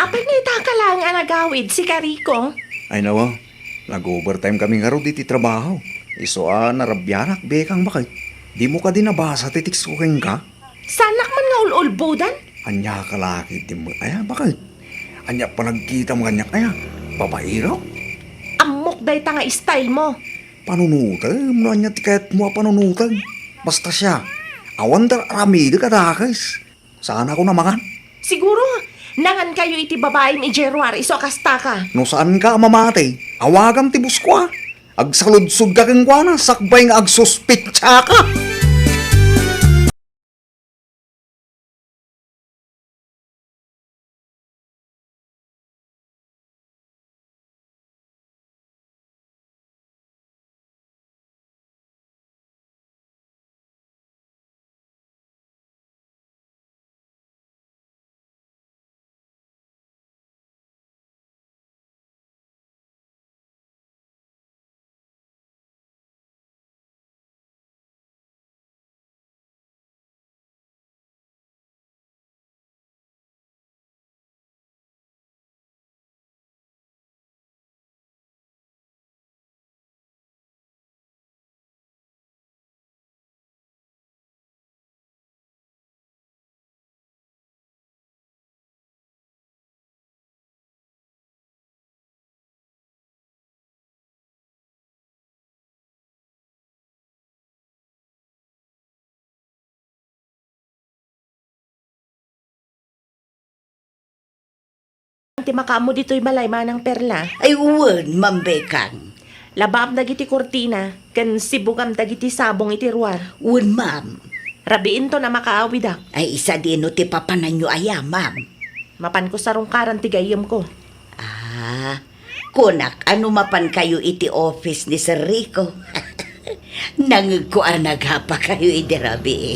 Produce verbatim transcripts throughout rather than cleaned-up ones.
Panitaka laeng a nagawid, sika Rico. Ay, nawa, nag-overtime kami ngarud iti trabaho. Isu a narabianak, Bekang, baket. Dimo kadi nabasa ti text ko kenka? Saanak man nga ul-ulbodan? Ania ka la ketdin met aya, baket? Ania panagkitam kaniak aya? Babaero? Ammok dayta nga style mo. Panunotem, no ania ti kayatmo a panunotem. Basta siak, awan da aramidek a dakes. Saanakon a mangan? Siguro, nangankayo iti babaim idiay ruar isu a kastaka. No saanka a mamati, awagam ti boss ko a. Agsaludsodka kenkuana, sakbay nga agsuspitsaka. Ti makaammo ditoy balay, Manang Perla. Ay, wen, Ma'am Bekang. Labaam dagiti kurtina, ken sibugam dagiti sabong iti ruar. Wen, ma'am. Rabiinton a makaawidak. Ay, sadino ti papananyo aya, ma'am? Mapanko sarungkaran ti gayyemko. Ah, kunak a no mapankayo iti office ni Sir Rico. Nangegko a nagapakayo idi rabii.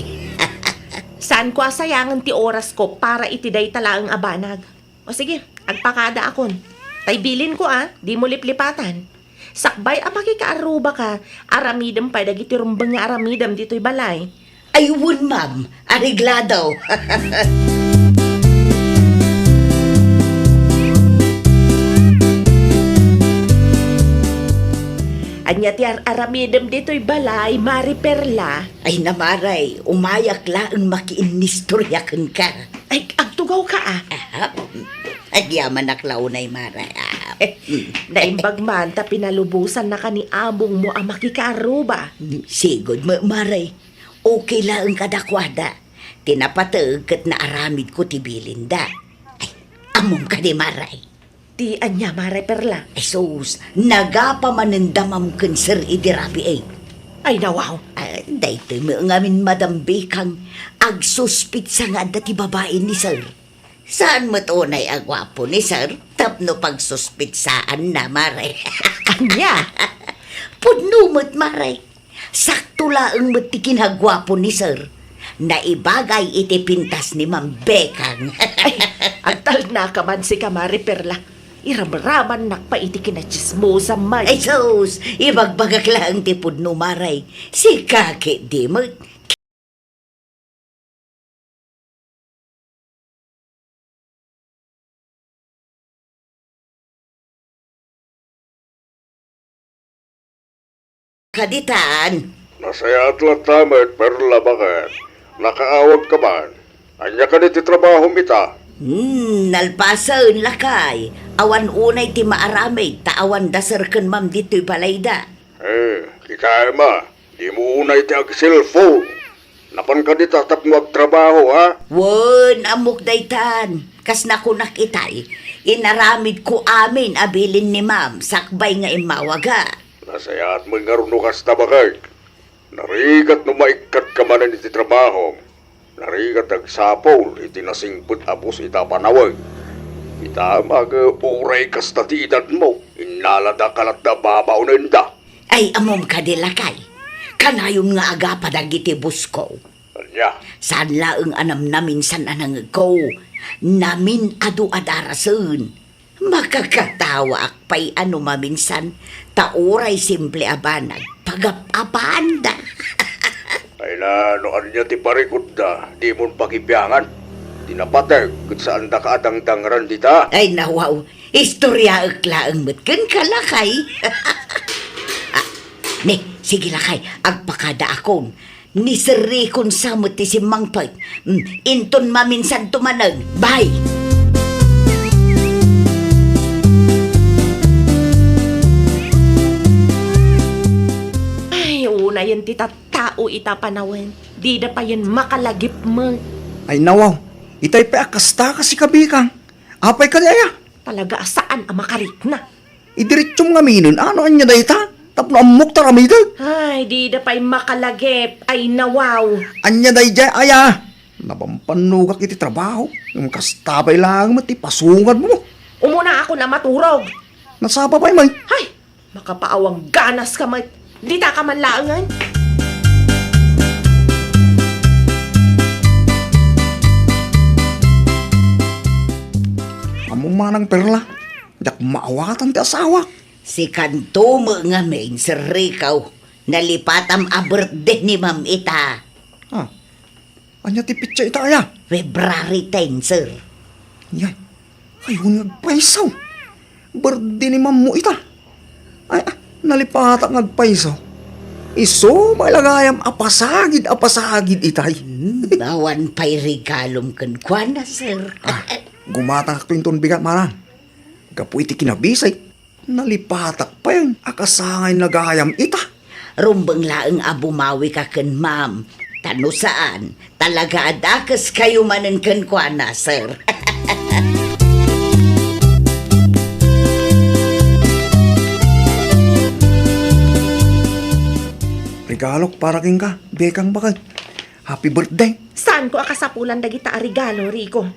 Saanko a sayangen ti orasko para iti dayta laeng a banag. O sige, agpakadaakon. Tay bilinko a, dimo liplipatan. Sakbay a makikaarrubaka, aramidem pay dagiti rumbeng nga aramidem ditoy balay. Ay, wen, ma'am. Areglado. Ania ti ar-aramidem ditoy balay, Mari Perla? Ay, Mare, umayak laeng makiinnistorya kenka. Ay, agtugawka a. Ah, agyamanak la unay, Mare. Ah. Naimbag man ta pinalubosannaka ni amongmo a makikaarruba. Sigud met, Mare. Okay laeng kadakuada. Ti napateg ket naaramidko ti bilinda. Ay, ammom kadi, Mare? Ti ania, Mare Perla? Ay, sus, nagapa manenda, ma'am, ken sir idi rabii. Ay, nawaw. Ah, daytoy met ngamin, Madam Bekang, agsuspitsa nga adda ti babai ni sir. Saan met unay a guapo ni sir tapno pagsuspitsaanna, Mare? Ania? Pudno met, Mare. Sakto laeng met ti kinaguapo ni sir. Naibagay iti pintas ni Ma'am Bekang. Ay, agtalnaka man sika, Mari Perla. Iramramannak pay iti kinatsismosam, Mari. Ay, sus! Ibagbagak laeng ti pudno, Mare. Sika ketdi met. Kaditan. Nasayaat latta met, Perla, baket. Nakaawagka man. Ania kadi ti trabahom ita? Hmm, nalpasen, lakay. Awan unay ti maaramid, ta awan da sir ken ma'am ditoy balayda. Eh, kitaem a, dimo unay ti agcellphone. Napanka dita tapno agtrabaho, ha? Wen, ammok daytan. Kas nakunak itay, inaramidko amin a bilin ni ma'am sakbay nga immawaga. Nasayaat met ngarud no kasta, baket. Narigat no maikkadka manen iti trabahom. Narigat agsapul iti nasingpet a boss ita a panawen. Ita, maga, uray kasta ti edadmo, innalada ka latta babaonenda. Ay, ammom kadi, lakay? Kanayon nga agapa dagiti boss ko. Ania? Saan laeng a namnaminsan a nangegko. Namin-adu a darasen. Makakatawaak pay a no maminsan, ta uray simple a banag, pagap-apaanda. Ay na, no ania ti parikutda, dimon pakibiangan. Ti Napateg ket saandaka a dangdangran dita. Ay, nawaw. Istoryaek laeng met kenka, lakay. Ah, ne, sige, lakay. Agpakadaakon. Ni Sir Ricon sa met ti simmangpet. Mm, inton maminsanto manen. Bye! Ay, unayen ti tattao ita panawen. Dida payen makalagip met. Ay, nawaw. Itay pay a kasta kasi kabikang. Apay kadi aya? Talaga a saan a makarikna. Idiretsum ngaminen, ano ania dayta? Tapno ammok ta aramidek. Ay, dida pay makalagip. Ay, nawaw. Ania daydiay aya? Napampannogak iti trabaho. Ngem kasta pay laeng met ti pasungadmo. Umunaakon a maturog. Nasapa pay man. Hay! Makapaawang ganas ka met. Dita ka man laengen. Ammom, Manang Perla, diak maawatan ti asawak. Sikanto met ngamin, Sir Rico. Nalipatam a birthday ni Ma'am ita. Ah, ania ti petsa ita aya? February ten, sir. Yay, ay, wen nga agpayso. Birthday ni Ma'am mo ita. Ay, ah, nalipatak nga agpayso. Isu, malagayam a pasagid, a pasagid itay. Hmm, awan pay regalom kenkuana, sir. Ah, gumatangakto inton bigat, Manang. Gapu iti kinabisay, nalipatak pay a kasangayna gayam ita. Rumbeng laeng a bumawika ken Ma'am. Ta no saan, talaga a dakes kayo manen kenkuana, sir. Regalok para kenka, Bekang, baket. Happy birthday. Saanko a kasapulan dagita a regalo, Rico.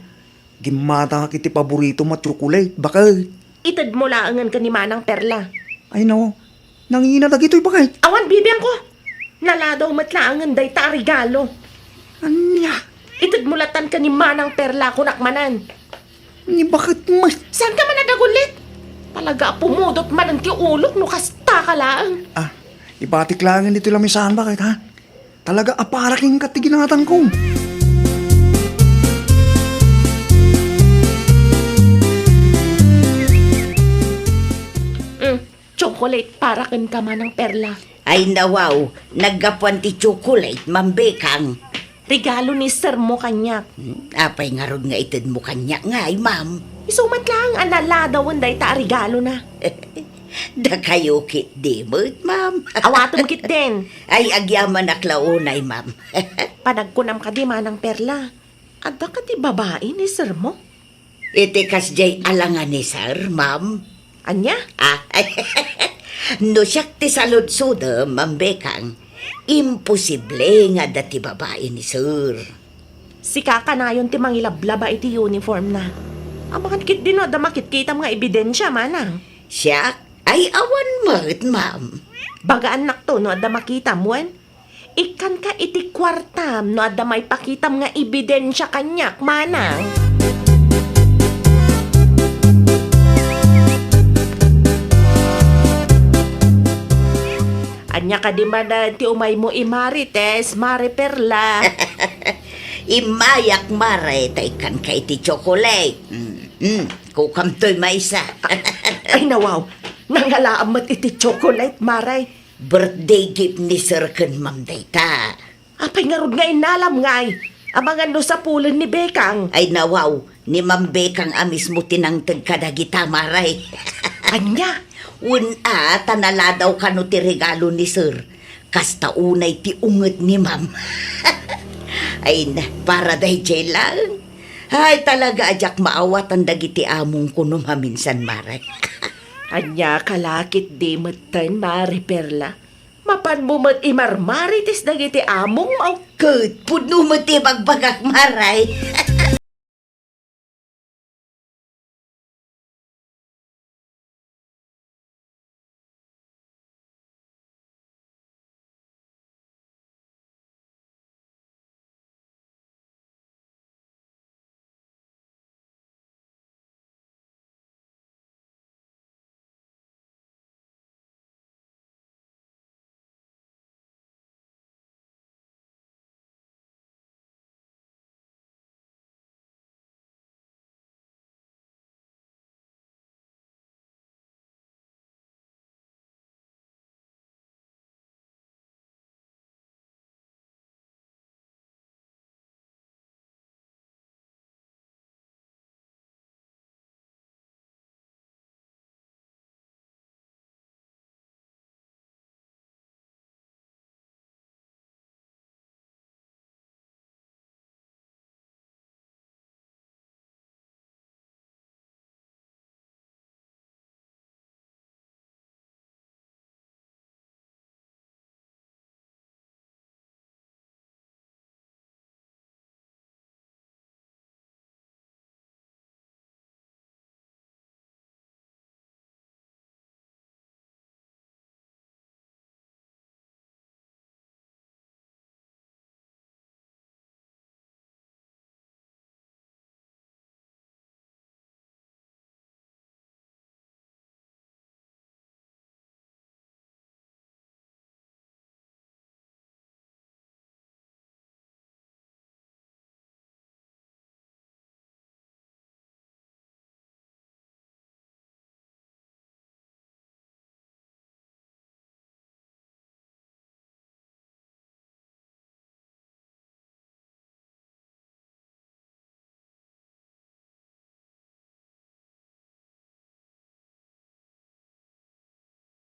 Gimmatangak iti paboritom a tsokolate, baket. Itedmo laengen ken ni Manang Perla. Ay, no. Nangina dagitoy, baket. Awan, bibiangko. Naladaw met laengen dayta a regalo. Ania? Itedmo latan ken ni Manang Perla, kunak manen. Ni baket met. Saanka man a dagullit? Talaga a pumudot manen ti ulok no kasta ka laeng. Ah, ibatik laengen ditoy lamisaan, baket, ha? Talaga a para kenka ti ginatangko. Mm, chocolate para kenka, Manang Perla. Ay, nawaw, naggapuan ti chocolate, Ma'am Bekang. Regalo ni sir mo kaniak. Hmm, apay ngarud nga itedmo kaniak ngay, Ma'am? Isu met laeng a naladawen dayta a regalona. Dakayo ketdi met, Ma'am. Awatem ketdin. Ay, agyamanak la unay, Ma'am. Panagkunam kadi, Manang Perla, adda kadi babai ni sir mo? Iti kasdiay a langa ni sir, Ma'am. Ania? Ah, no siak ti saludsodem, Ma'am Bekang, imposible nga adda ti babai ni sir. Sika kanayon ti mangilablaba iti uniformna. Amangan ketdi no adda makitkitam nga ebidensia, Manang. Siak? Ay, awan met, Ma'am. Bagaannakto no adda makitam, wen? Ikkanka iti kuartam no adda maipakitam nga ebidensia kaniak, Manang. Ania kadi manen ti umaymo, i Marites, Mare Perla? Immayak, Mare, ta ikkanka iti tsokolate. Mm, mm, kukamtoy maysa. Ay, nawaw, nangalaam met iti tsokolate, Mare. Birthday gift ni Sir ken Ma'am dayta. Apay ngarud nga innalam ngay? Amangan no sapulen ni Bekang. Ay, nawaw, ni Ma'am Bekang a mismo ti nangted kadagita, Mare. Ania? Wen a, ta naladaw kano ti regalo ni Sir. Kasta unay ti unget ni Ma'am. Ay na, para daydiay laeng. Ay, talaga a diak maawatan dagiti amongko no maminsan, Mare. Ania ka la ketdi metten, Mare Perla? Mapanmo met imarmarites dagiti amongmo. Ket pudno met ti ibagbagak, Mare.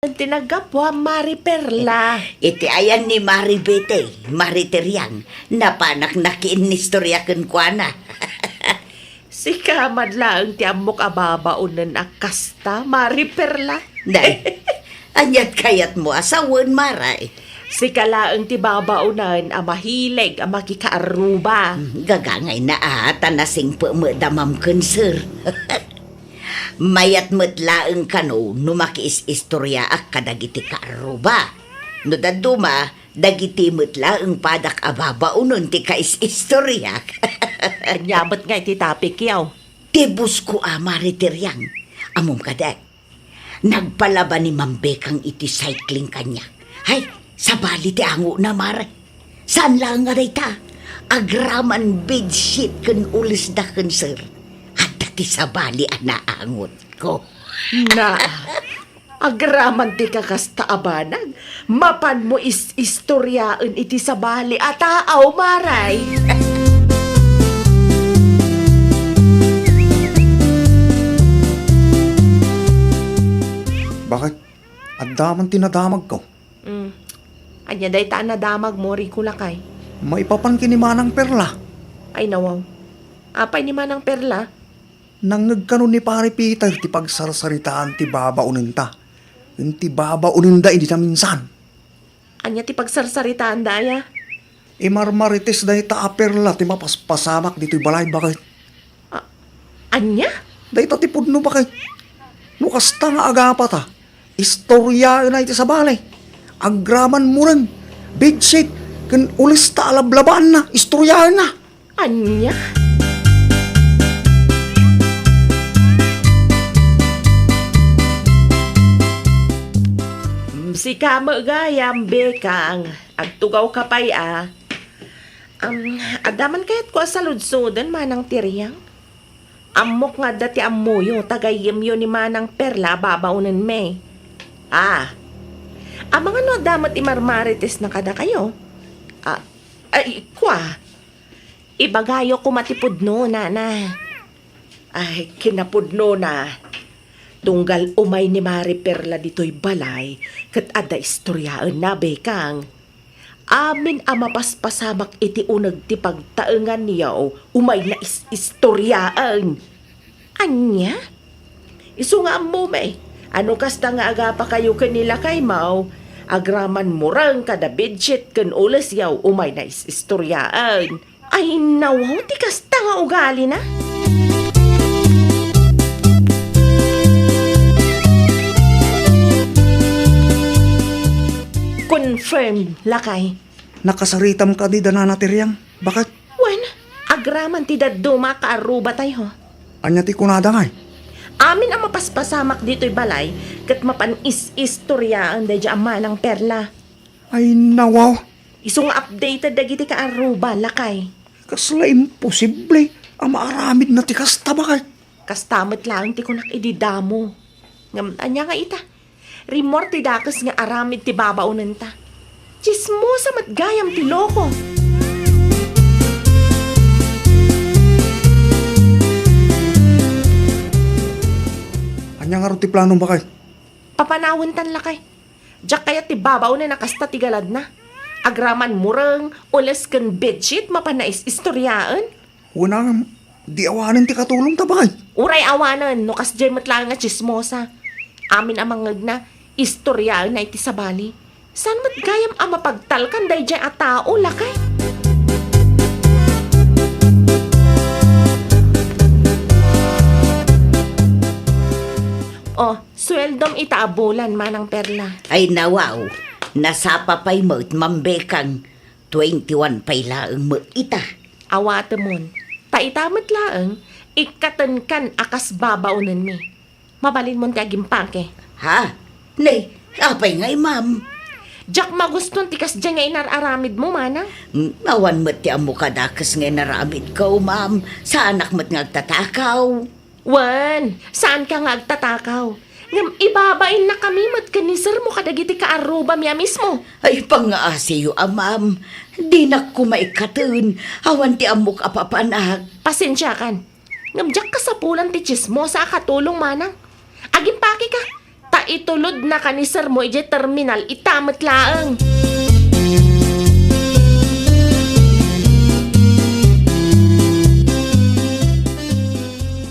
Ti naggapuam, Mari Perla. Iti ayan ni Mari Betty, Mari Teriang, napanak nakiinnistorya kenkuana. Sika met laeng ti ammok a babaonen a kasta, Mari Perla. Nay, aniat kayatmo a sawen, Maray? Sika laeng ti babaonen a mahilig a makikaarruba. Hmm, gagangayna a, ta nasingpet met da Ma'am ken Sir. Mayat met laeng kano no makiis-istoriaak kadagiti kaarruba. No dadduma, dagiti met laeng padak a babaonen ti kais-istoriak. Ania met nga iti topic, yaw? Ti boss ko a, Mari Teriang. Ammom kadi, nagpalaba ni Ma'am Bekang iti cycling kaniak. Hay, sabali ti angona, Mari. Saan laeng a dayta, agraman bedsheet ken ulesda ken Sir, adda ti sabali a naangotko. Na, agraman ti kakasta a banag, mapanmo is-istoriaen iti sabali a tao, Maray. Bakit? Adda man ti nadamagko. Mm. Ania dayta a nadamagmo, Rico, lakay? Maipapan ken ni Manang Perla. Ay, nawaw. Apay ni Manang Perla? Nangngeg kano ni Pare Peter ti pagsarsaritaan ti babaonenta ken ti babaonenda idi naminsan. Ania ti pagsarsaritaanda, aya? Imarmarites dayta a Perla ti mapaspasamak ditoy balay, bakit? A-, ania? Dayta ti pudno, bakit? No kasta nga agapata, istoriaenna iti sabali. Agraman mureng, bedsheet, ken ulesta a lablabaanna, istoriaenna. Ania? Mm, sika met gayam, Bekang. Agtugawka pay a. Am, adda man kayatko a saludsoden, Manang Teriang? Ammok nga adda ti ammoyo, ta gayyemyo ni Manang Perla a babaonenmi. A, amangan no adda met imarmaritesna kadakayo? A, ay, kua. Ibagayo koma ti pudno, nana. Ay, kinapudnona, tunggal umay ni Mari Perla ditoy balay, ket adda istoriaenna, Bekang. Amin a mapaspasamak iti uneg ti pagtaenganyo, umayna is-, istoriaen. Ania? Isu nga ammomi, a no kasta nga agapakayo ken ni lakaymo, agraman mureng kada bedsheet ken ulesyo, umayna is-, istoriaen. Ay, nawaw ti kasta nga ugalina. Confirm, lakay. Nakasaritam kadi da Nana Teriang? Bakit? Wen, agraman ti dadduma a kaarrubatayo. Ania ti kunada ngay? Amin a mapaspasamak ditoy balay, ket mapan is-istoriaen daydiay a Manang Perla. Ay, nawaw. Isu nga updated dagiti kaarruba, lakay. Kasla imposible a maaramidna ti kasta, bakit? Kasta met laeng ti kunak idi damo. Ngem ania nga ita? Rimmuar ti dakes nga aramid ti babaonenta. Tsismosa met gayam ti loko. Ania ngarud ti planom, bakit? Papanawentan, lakay. Diak kayat ti babaonen a kasta ti galadna. Agraman mureng, ules ken bedsheet, mapan na is-istoriaen. Wen a, di awanen ti katulongta, bakit? Uray awanen, no kasdiay met laeng a tsismosa. Amin a mangngegna, istoriaenna iti sabali. Saan met gayam a mapagtalkan daydiay a tao, lakay? Oh, sueldom ita a bulan, Manang Perla. Ay, nawaw. Nasapa pay met, Ma'am Bekang. Twenty-one pay laeng met ita. Awatemon. Ta ita met laeng, ikkatenkan a kas babaonenmi. Mabalinmon ti agimpake. Ha? Nay, apay ngay, ma'am? Diak maguston ti kasdiay nga inar-aramidmo, manang. Mm, awan met ti ammok a dakes nga inaramidko, ma'am. Saanak met nga agtatakaw. Wen, saanka nga agtatakaw. Ngem ibabainna kami met ken ni sir mo kadagiti kaarrubami a mismo. Ay, pangngaasiyo a, ma'am. Dinak koma ikkaten. Awan ti ammok a papanak. Pasensiakan. Ngem diak kasapulan ti tsismosa a katulong, manang. Agimpakeka, ta Itulodnaka ni sermo idiay terminal ita met laeng.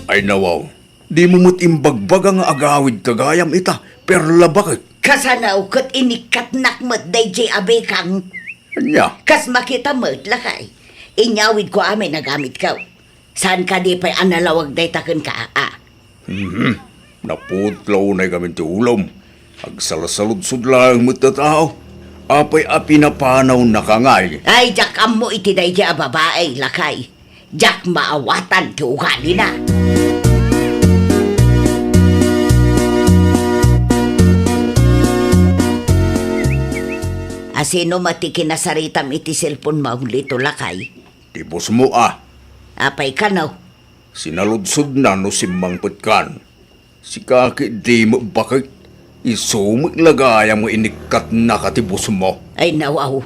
Ay nawaw, dimo met imbagbaga nga agawidka gayam ita, Perla, baket. Kasano ket inikkatnak met daydiay a bekang? Ania? Kas makita met, lakay. Inyawidko amin a gamitko. Saan kadi pay a nalawag dayta kenka, a? Mhm. Naputlaw unay gamin ti ulom. Agsalsaludsod laeng met a tao. Apay a pinapanawnaka ngay? Ay, diak ammo iti daydiay a babai, lakay. Diak maawatan ti ugalina. Asino met ti kinasaritam iti cellphone-mo, Lito, lakay? Ti boss-mo, a. Apay kano? Sinaludsodna no simmangpetkan. Sika ketdi met, baket, isu met la gayam nga inikkatnaka ti boss-mo. Ay, nawaw.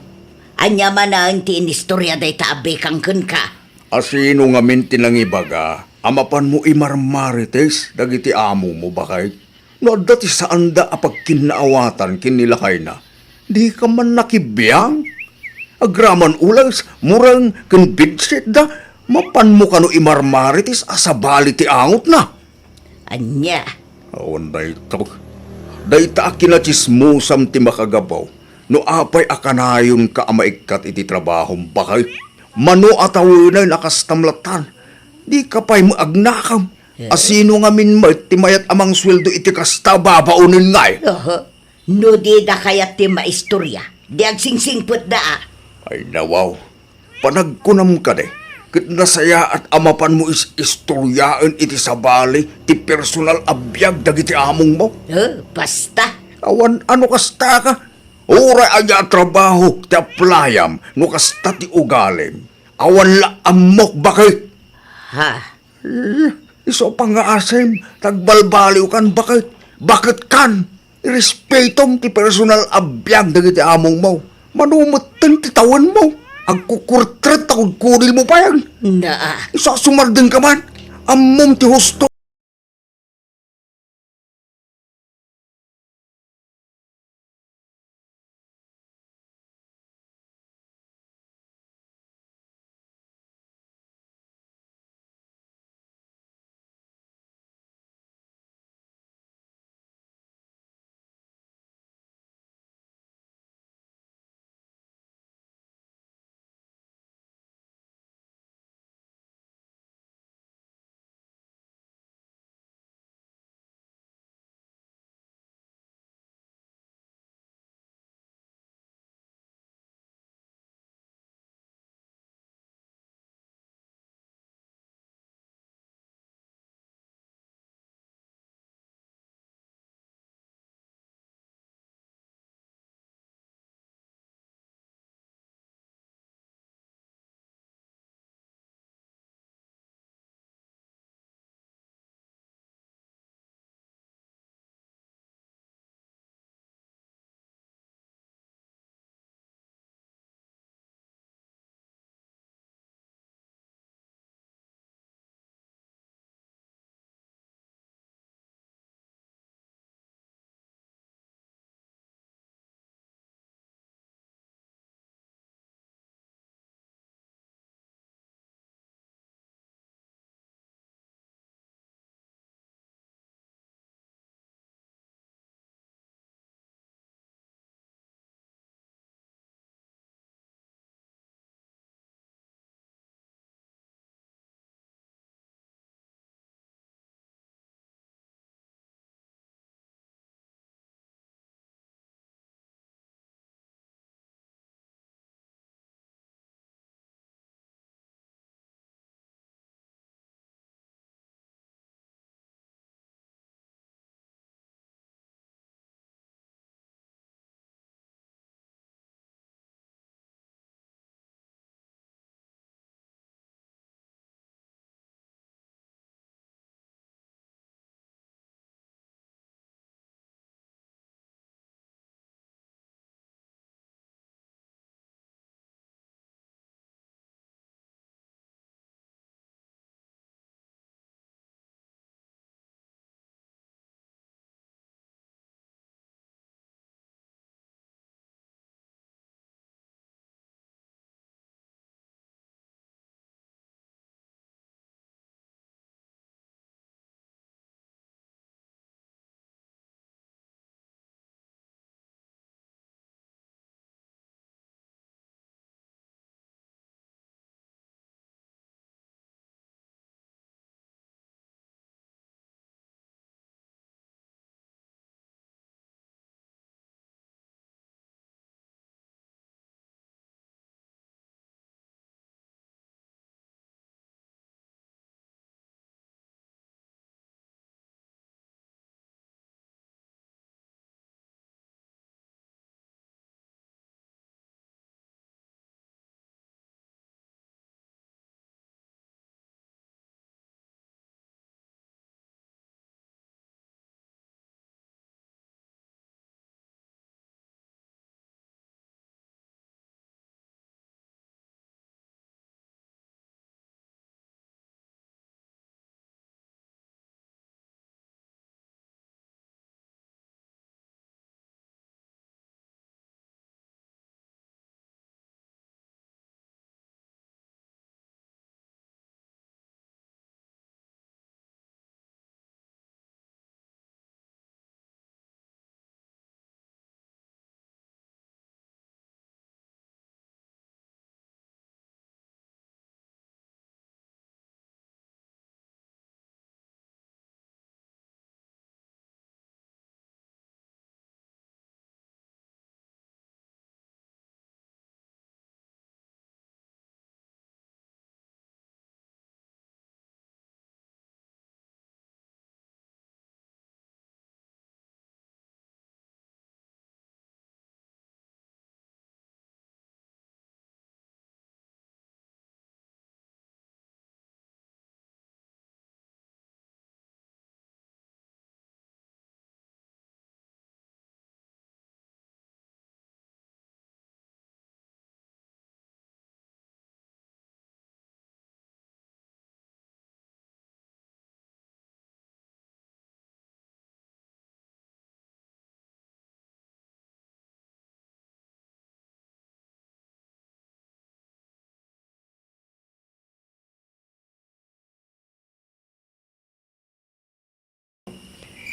Ania manen ti inistorya dayta a bekang kenka? Asino ngamin ti nangibaga a mapanmo imarmarites dagiti amomo, baket? No adda ti saanda a pagkinnaawatan ken ni lakayna, dika man nakibiang? Agraman ules, mureng ken bidsetda, mapanmo kano imarmarites a sabali ti angotna? Ania? Awan dayta. Dayta a kinatsismosam ti makagapu no apay a kanayonka a maikkat iti trabahom, baket. Mano a tawenay a kastam lattan. Dika pay met agnakam. Eh? Asino ngamin met ti mayat a mangsueldo iti kasta a babaonen ngay? Aha. No dida kayat ti maistorya, di agsingsingpetda, a. Ay, nawaw. Panagkunam kadi, ket nasayaat a mapanmo is-istoryaen iti sabali ti personal a biag dagiti amongmo? Eh, basta. Awan a no kastaka. Uray ania a trabaho ti applyam no kasta ti ugalim. Awan la ammok, baket. Ha? Eh, isu a pangngaasim, ta agbalbaliwkan, baket. Baketkan. Irespetom ti personal a biag dagiti amongmo. Mano metten ti tawenmo. Agkukurtret ta kudkudilmo pay. Naa. Isu a sumardengka man. Ammom ti husto.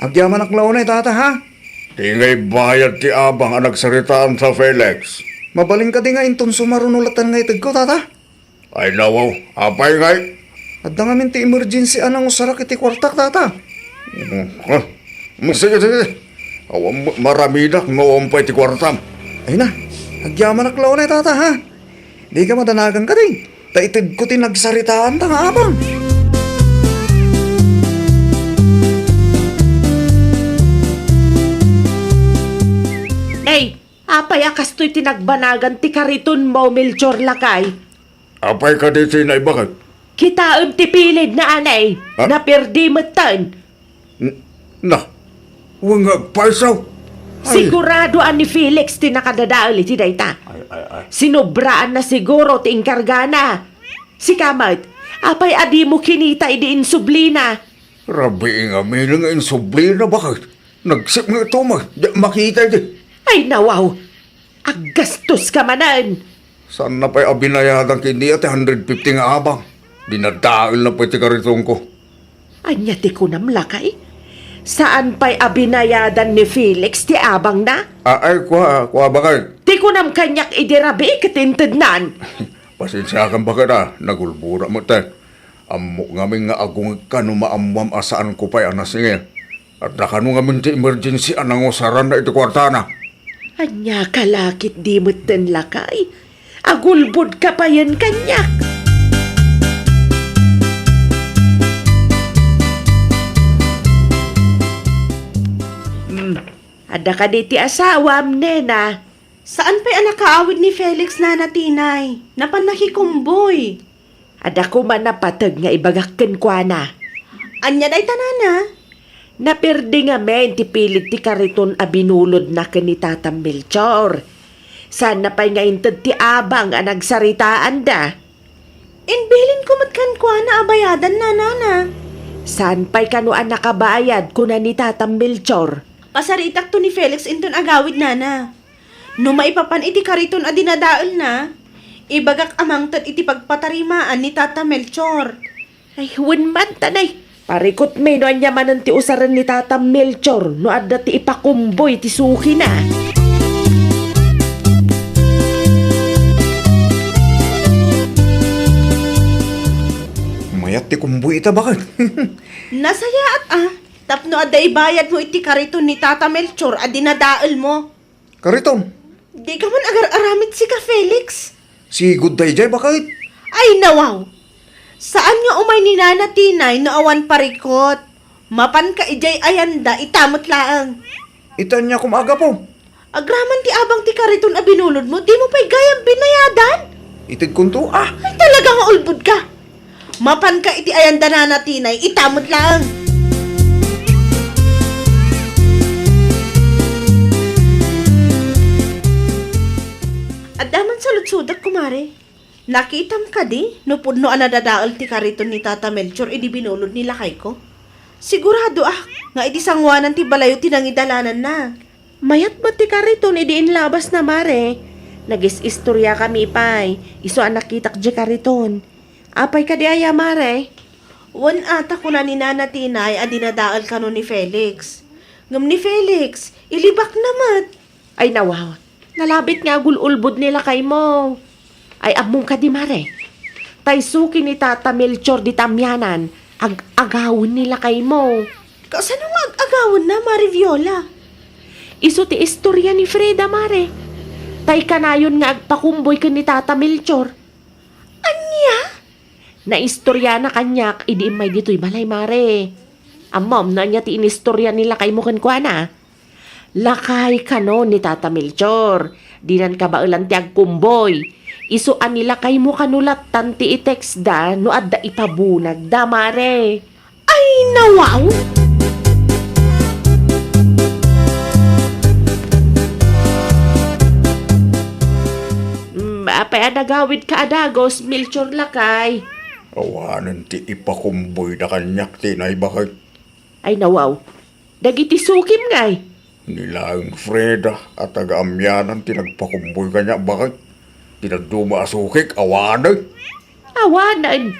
Agyamanak la unay, tata, ha? Di ngay bayad ti abang a nagsaritaan ta, Felix. Mabalin kadi nga inton sumaruno latta nga itedko, tata? Ay, nawaw. Apay ngay? Adda ngamin ti emergency a nangusarak iti kuartak, tata. Mm, ah, mm, sige, sige. Awan, maramidak no awan pay ti kuartam. Ay na, agyamanak la unay, tata, ha? Dika madanagan kadi. Ta itedko ti nagsaritaan ta nga abang. Nay, apay a kastoy ti nagbanagan ti karitonmo, Melchor, lakay? Apay kadi ti naibagat? Kitaem ti pilidna, anay. Ha? Napirdi metten. N-, na, wen nga agpayso. Ay. Sigurado a ni Felix ti nakadadael iti dayta. Ay, ay, ay. Sinobraan na siguro ti inkargana. Sika met, apay a dimo kinita idi insublina? Rabii ngamin nga insublina, baket? Nagsip nga ito, ma-, di makita idi. Ay, nawaw. Aggastoska manen. Saanna pay a binayadan ken ni a ti hundred fifty nga abang. Dinadaelna pay ti karitonko. Ania ti kunam, lakay? Saan pay a binayadan ni Felix ti abangna? A-, ay, kua, kua, baket. Ti kunam kaniak idi rabii ket intednan. Pasensiakan, baket, a. Nagulbodak met, te. Ammok ngamin nga agungegka no maammoam a saanko pay a nasingil. Adda kano ngamin ti emergency a nangusaranna iti kuartana. Ania ka la ketdi metten, lakay? Agulbodka payen kaniak. Hmm. Adda kadi ti asawam, nena? Saan pay a nakaawid ni Felix, Nana Tinay. Napan nakikumboy. Adda koma napateg nga ibagak kenkuana. Ania dayta, nana? Napirdi ngamin ti pilid ti kariton a binulodna ken ni Tata Melchor. Saanna pay nga inted ti abang a nagsaritaanda. Inbilinko met kenkuana a bayadanna, nana. Saan pay kano a nakabayad, kuna ni Tata Melchor. Pasaritakto ni Felix inton agawid, nana. No maipapan iti kariton a dinadaelna, ibagak a mangted iti pagpatarimaan ni Tata Melchor. Ay, wen man, tanay. Parikutmi no ania manen ti usaren ni Tata Melchor no adda ti ipakumboy ti sukina. Mayat ti kumboy ita, baket? Nasayaat, a. Tapno adda ibayadmo iti kariton ni Tata Melchor a dinadaelmo. Kariton? Dika man agar-aramid sika, Felix. Sigud daydiay, baket? Ay, nawaw! Saan nga umay ni Nana Tinay no awan parikut? Mapanka idiay ayanda ita met laeng. Ita ania koma a gapu? Agraman ti abang ti kariton a binulodmo, dimo pay gayam binayadan? Itedkonto, a. Ay, talaga nga ulbodka! Mapanka iti ayanda, Nana Tinay, ita met laeng. Adda man saludsodek, kumare. Nakitam kadi no pudno a nadadael ti kariton ni Tata Melchor idi binulod ni lakayko? Siguradoak nga idi sangoanan ti balayo ti nangidalananna. Mayat met ti kariton idi inlabasna, mare. Nagis-istoriakami pay, isu a nakitak diay kariton. Apay kadi aya, mare? Wen a ta kuna ni Nana Tinay a dinadael kano ni Felix. Ngem ni Felix, ilibakna met. Ay, nawaw. Nalabit nga agul-ulbod ni lakaymo. Ay, ammom kadi, mare? Tay suki ni Tata Melchor dita amianan, ag-agawen ni lakaymo. Kasano nga ag-agawenna, Mare Viola? Isu ti istoria ni Freda, mare. Tay kanayon nga agpakumboy ken ni Tata Melchor. Ania? Naistoriana kaniak idi immay ditoy balay, mare. Ammom no ania ti inistoria ni lakaymo kenkuana? Lakay kano ni Tata Melchor, dinan kabaelan ti agkumboy. Isu a ni lakaymo kano lattan ti i-textda no adda ipabunagda, mare. Ay, nawaw! Mm, apay a nagawidka a dagus, Melchor lakay? Awanen ti ipakumboyda kaniak, Tinay, baket. Ay, nawaw. Dagiti sukim ngay? Ni laeng Freda a taga-amianan ti nagpakumboy kaniak, baket. Ti dadduma a sukik, awanen. Awanen?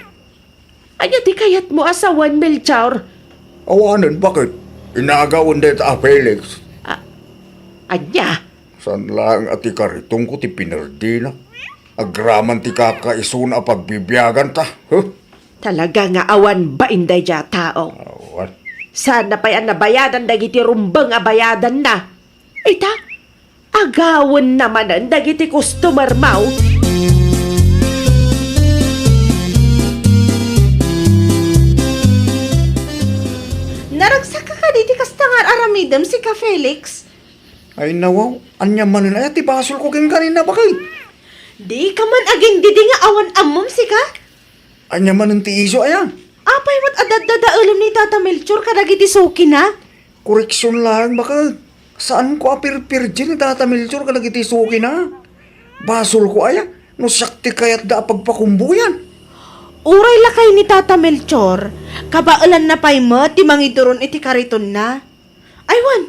Ania ti kayatmo a sawen, Melchor? Awanen, baket? Inagawen dayta a Felix. A-, ania? Saan laeng a ti karitongko ti pinerdina? Agraman ti kakaisuna a pagbibiaganta. Huh? Talaga nga awan bain daydiay a tao. Awan. Saan na pay a nabayadan dagiti rumbeng a bayadanna? Ita, agawenna manen dagiti customer-mo. Naragsakka kadi iti kasta nga ar-aramidem, sika, Felix? Ay, nawaw, ania manen aya ti basolko kenka, Nena, baket? Dika man agingdidi nga awan ammom, sika? Ania manen ti isu aya? Apay met a daddadaelem ni Tata Melchor kadagiti sukina? Koreksion laeng, baket. Saanko a pirpirdi ni Tata Melchor kadagiti sukina. Basolko aya no siak ti kayatda a pagpakumboyan. Uray lakay ni Tata Melchor, kabaelanna pay met ti mangiduron iti karitonna. Ay wen,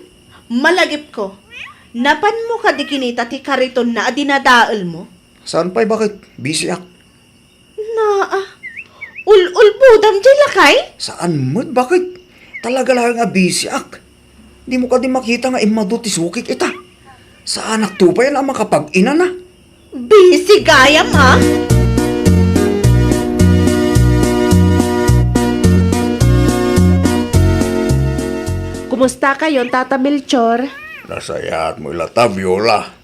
malagipko. Napanmo kadi kinita ti karitonna a dinadaelmo? Saan pay, baket? Bisiak. Naa, ul-ulbodam diay lakay? Saan met, baket? Talaga laeng a bisiak. Dimo kadi makita nga immadu ti sukik ita? Saanakto pay a makapag-inana. Bisi gayam, a? Kumusta kayon, Tata Melchor? Nasayaat mo ila ta, Viola.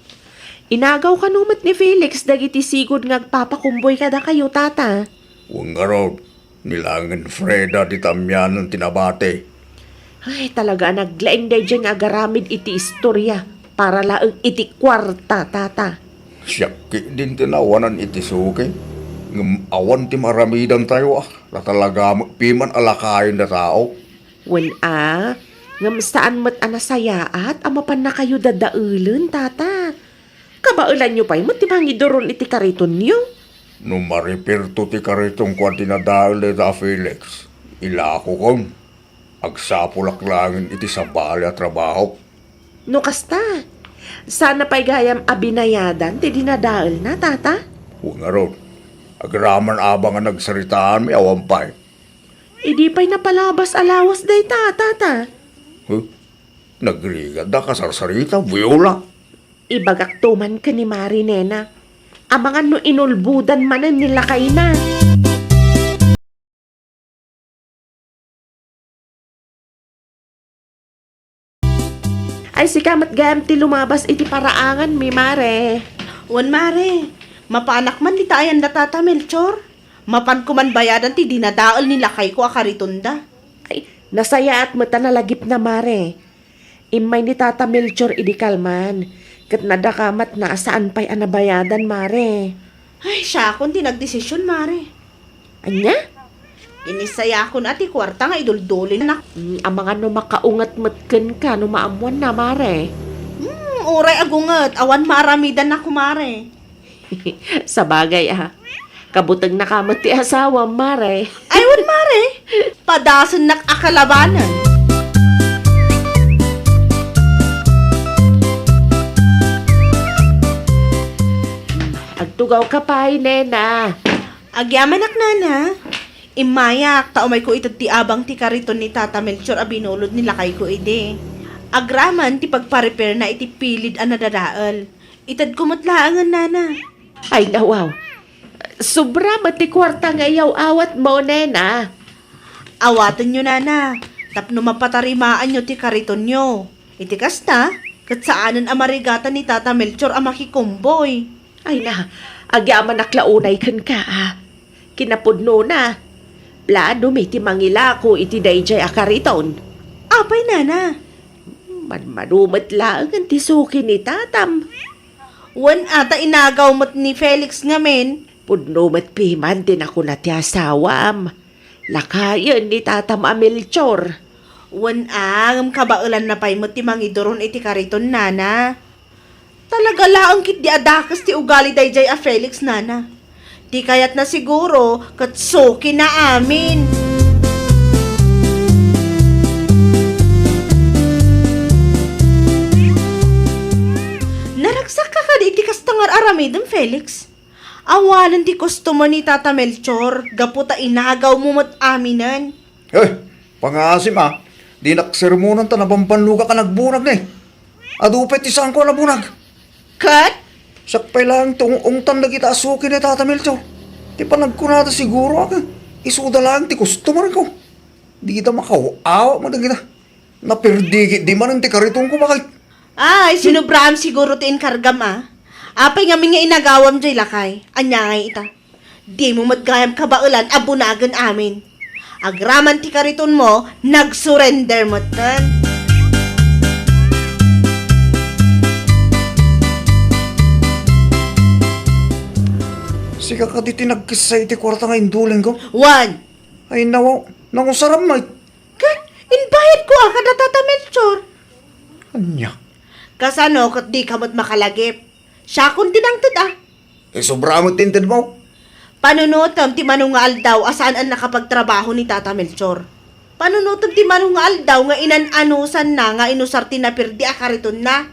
Inagaw kano met ni Felix dagiti sigud nga agpapakumboy kadakayo, Tata? Wen ngarud, ni laengen Freda dita amianen ti nabati. Ay, talaga a naglaing daydiay nga agaramid iti istoria para laeng iti kuarta, Tata. Siak ketdin ti naawanan iti suki, ngem awan ti maaramidantayo a, ta talaga met piman a lakayen a tao. Wen a, ngem saan met a nasayaat a mapannakayo dadaelen, Tata. Kabaelanyo pay met ti mangiduron iti karitonyo. No maripirto ti karitongko a dinadael dayta a Felix, ilakokon. Agsapulak laengen iti sabali a trabaho. No kasta, saan na pay gayam a binayadan ti dinadaelna, Tata? Wen ngarud, agraman abang a nagsaritaanmi, awan pay. Idi pay napalabas a lawas dayta, Tata? Huh? Nagrigat da kasarsarita, Viola. Ibagakto man ken ni Mari, Nena. Amangan no inulbodan manen ni lakayna. Ay, sika met gayam ti lumabas iti paraanganmi, Mare. Wen, Mare. Mapanak man dita ayan da Tata Melchor. Mapanko man bayadan ti dinadael ni lakayko a karitonda. Ay, nasayaat met a nalagipna, Mare. Immay ni Tata Melchor idi kalman, ket nadakamatna a saan pay a nabayadan, Mare. Ay, siakon ti nagdesision, Mare. Ania? Inisayakon a ti kuarta nga iduldulin nak. Mm, amangan no makaunget met kenka no maammoanna, Mare. Hmm, uray agunget, awan maaramidan nak, Mare. Sabagay a, kabutegnaka met ti asawam, Mare. Ay, wen, Mare. Padasennak a kalabanan. Agtugawka pay, Nena. Agyamanak, Nana. Immayak, ta umayko ited ti abang ti kariton ni Tata Melchor a binulod ni lakayko idi. Agraman ti pagparepairna iti pilid a nadadael. Itedko met laengen, Nana. Ay, nawaw. Sobra met ti kuarta nga iyaw-awatmo, Nena. Awatenyo, Nana, tapno mapatarimaanyo ti karitonyo. Iti kasta, ket saanen a marigatan ni Tata Melchor a makikumboy. Ay na, agyamanak la unay kenka, a. Kinapudnona, planom iti mangilako iti daydiay a kariton. Apay, Nana? Madmado met laengen ti suki ni Tatam. Wen a, ta inagaw met ni Felix ngamin. Pudno met piman ti nakuna ti asawam. Lakayen ni Tatam a Melchor. Wen a, ngem kabaelanna pay met ti mangiduron iti kariton, Nana. Talaga laeng ketdi a dakes ti ugali daydiay a Felix, Nana. Ti kayatna siguro ket sukina amin. Naragsakka kadi iti kasta nga ar-aramidem, Felix? Awanen ti customer ni Tata Melchor gapu ta inagawmo met aminen. Eh, pangaasim a. Dinak sermonan ta nabambannoga ka nagbunag ne. Adu pay ti saanko a nabunag. Ket? Siak pay laeng ti ung-ungtan dagita a suki ni Tata Melchor. Ti panagkunada siguro, ket isuda laeng ti customer ko. Dida makaaw-awa man dagita. Naperdikit di manen ti karitonko, bakit? Ay, sinubraam siguro ti inkargam, a. Apay ngamin nga inagawam jay lakay? Ania ngay ita? Dimo met gayam kabaelan a bunagen amin. Agraman ti karitonmo, nagsurrender metten. Sika kadi ti nagkessay iti kuarta nga indulingko? Wen. Ay, nawaw, nangusaram met. Ket, imbayadko a kada Tata Melchor. Ania? Kasano ket dika met makalagip? Siakon ti nangted a. Isobra met ti intedmo. Panunotem ti mano nga aldaw a saan a nakapagtrabaho ni Tata Melchor. Panunotem ti mano nga aldaw nga inan-anusanna nga inusar ti napirdi a karitonna.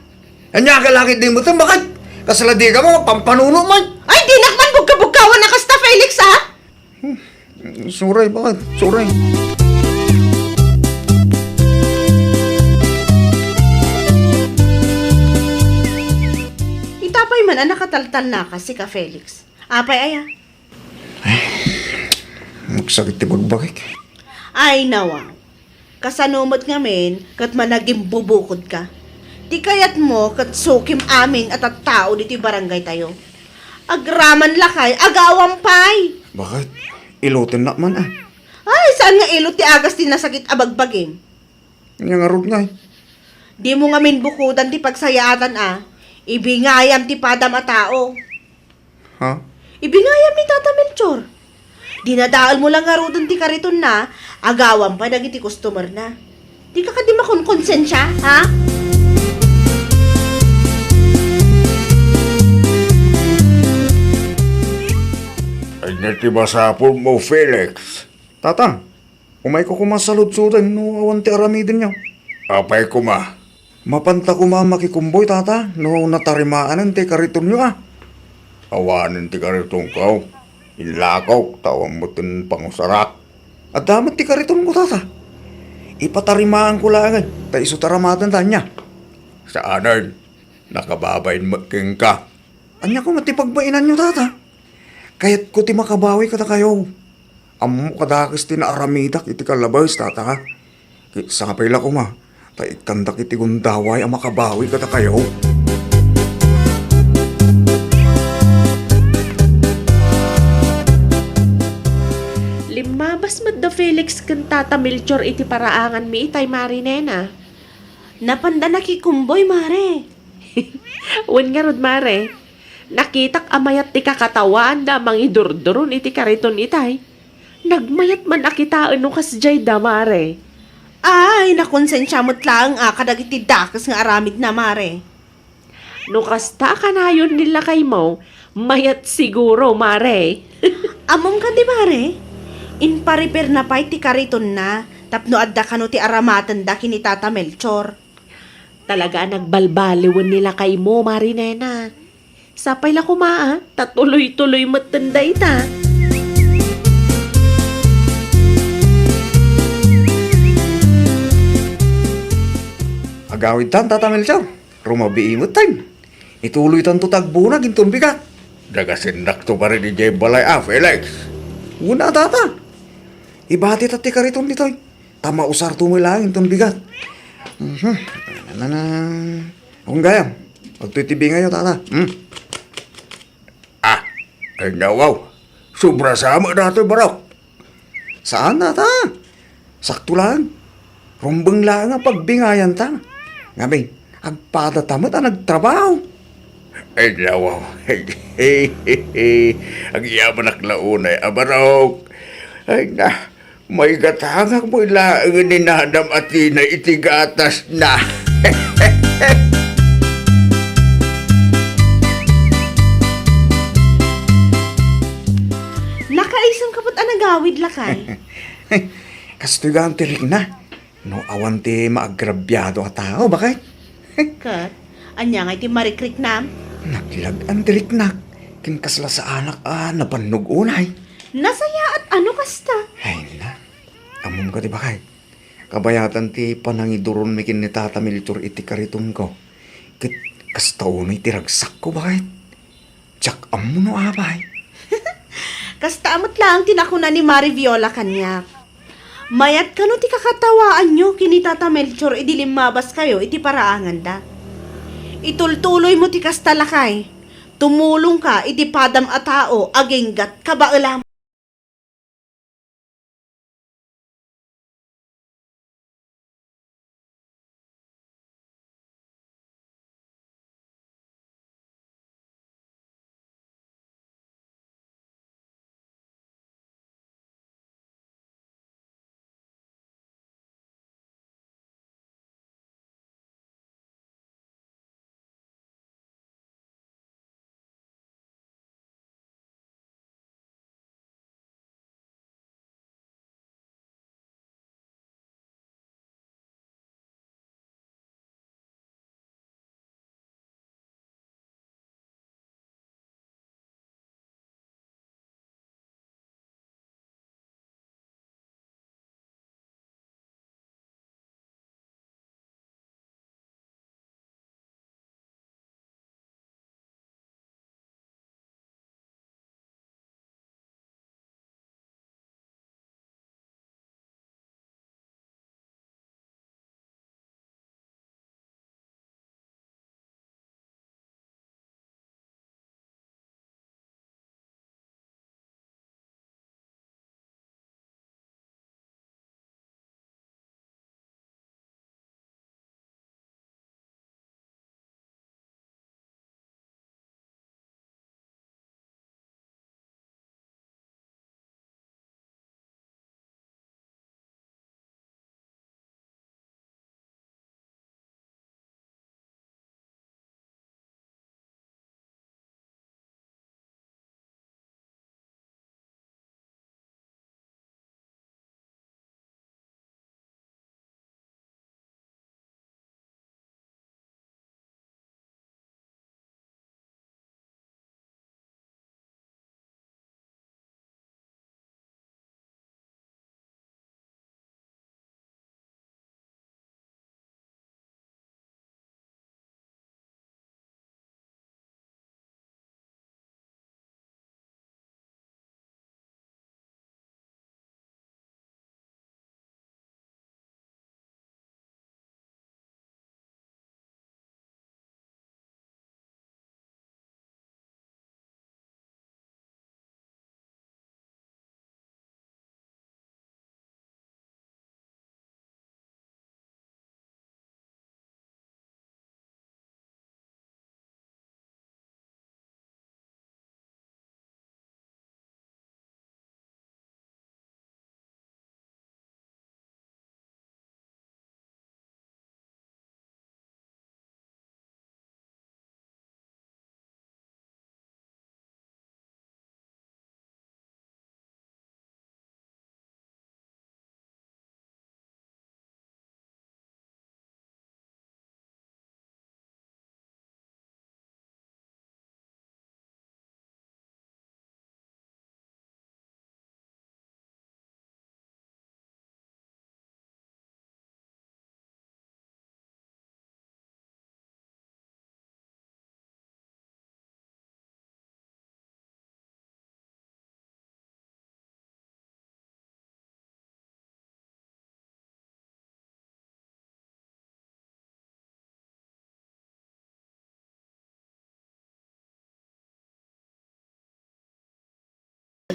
Ania ka lakay di metten, bakit? Kasla dika mapampanuno met. Ay, dinak man bugka-bugkawan a kasta, Felix, a? Hmm. Suray, bakit? Suray. Ita pay man a nakataltalnaka, sika, Felix. Apay aya? Ay, magsakit ti bagbagik. Ay, nawa. Kasano met ngamin ket managimbubukodka? Ti kayatmo ket sukim amin a tattao ditoy barangaytayo. Agraman lakay, agawam pay! Bakit? Ilutennak man, a. Ay, saan nga ilot ti agas ti nasakit a bagbagim? Ania ngarud ngay? Dimo ngamin bukodan ti pagsayaatan, a. Ibingayam ti padam a tao. Ha? Ibingayam ni Tata Melchor. Dinadaelmo la ngaruden ti karitonna, agawam pay dagiti customerna. Dika kadi makonkonsensia, ha? Ania ti masapulmo, Felix? Tata, umayko koma saludsoden no awan ti aramidenyo. Apay koma? Mapanta koma makikumboy, Tata, no natarimaanen ti karitonyo, a. Awanen ti karitonko. Inlakok, ta awan metten pangusarak. Adda met ti karitonko, Tata. Ipatarimaanko laengen, ta isu ti aramatenda, ania? Saanen, nakababain met kenka. Ania koma ti pagbainanyo, Tata? Kayatko ti makabawi kadakayo. Ammok a dakes ti naaramidak iti kalabes, Tata. Sapay la koma, ta ikkandak iti gundaway a makabawi kadakayo. Limmabas met da Felix ken Tata Melchor iti paraanganmi itay, Mari Nena. Napanda nakikumboy, Mare. Wen ngarud, Mare. Nakitak a mayat ti kakatawaanda a mangidurduron iti kariton itay. Nagmayat man a kitaen no kasdiay da, Mare. Ay, nakonsensia met laeng a kadagiti dakes nga aramidna, Mare. No kasta a kanayon ni lakaymo, mayat siguro, Mare. Ammom kadi, Mare? Imparipirna pay ti karitonna tapno adda kano ti aramatenda ken ni Tata Melchor. Talaga a nagbalbaliwen ni lakaymo, Mari Nena. Sapay la koma, a, ta tuloy-tuloy metten dayta. Agawidtan, Tata Melchor. Rumabii metten. Ituloytanto ti agbunag inton bigat. Dagasennakto pay idiay balay a, Felix. Wen a, Tata. Ibatita ti kariton ditoy. Ta mausarto met laeng inton bigat. Mhm. Nanana. Agayam. Adtoy ti bingayyo, Tata. Hmm. Ah, ay nawaw. Sobra sa met datoy, barok. Saan, Tata? Sakto laeng. Rumbeng laeng a pagbingayanta. Ngamin, agpadata met a nagtrabaho. Ay, nawaw. Agyamanak la unay a barok. Ay na, maigatangak met laeng ni Nanam a tinay iti gatasna. Nakaisem ka met a nagawid lakay. Kastoy gaan ti rikna. No awan ti maagrabiado a tao, bakit? Ket, ania ngay ti marikriknam? Naglag-an ti riknak, ken kasla saanak a nabannog unay. Nasayaat a no kasta. Ay na, ammom kadi, bakit? Kabayatan ti panangiduronmi ken ni Tata Melchor iti karitonko. Ket kasta unay ti ragsakko, baket. Diak ammo no apay. Kasta met laeng ti nakuna ni Mari Viola kaniak. Mayat kano ti kakatawaanyo ken ni Tata Melchor idi limmabaskayo iti paraanganda. Itultuloymo ti kasta, lakay. Tumulongka iti padam a tao aginggat kabaelam.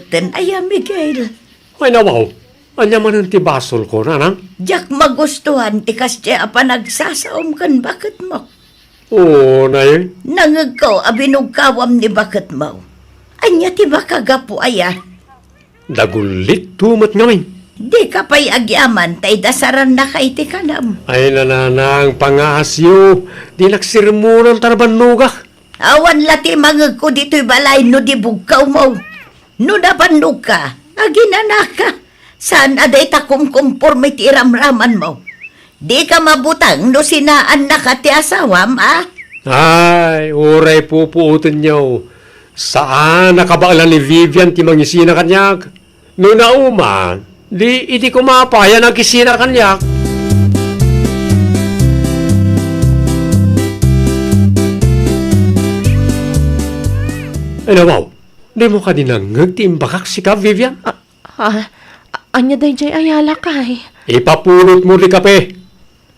Ten aya, Miguel. Ay, nawaw. Ania manen ti basolko, nanang? Diak magustuhan ti kasdiay a panagsasaom ken baketmo. Oo, nay. Nangegko a binugkawam ni baketmo. Ania ti makagapu aya? Dagullikto met ngamin. Dika pay agyaman ta idasarannaka iti kanam. Ay, nanang, pangaasyo. Dinak sermonan ta nabannogak. Awan la ti mangegko ditoy balay no di bugkawmo. No nabannogka, aginanaka. Saan a dayta kumkumporme ti iramramanmo. Dika mabutang no sinaannaka ti asawam, a? Ay, uray pupuotenyo. Saan a kabaelan ni Vivian ti mangisina kaniak. No nauman, di idi koma pay a nakisina kaniak. Ay, nawaw, dimo kadi nangngeg ti imbagak sika, Vivian? Ah, ah, ania daydiay a lakay? Ipapulotmo ti kape.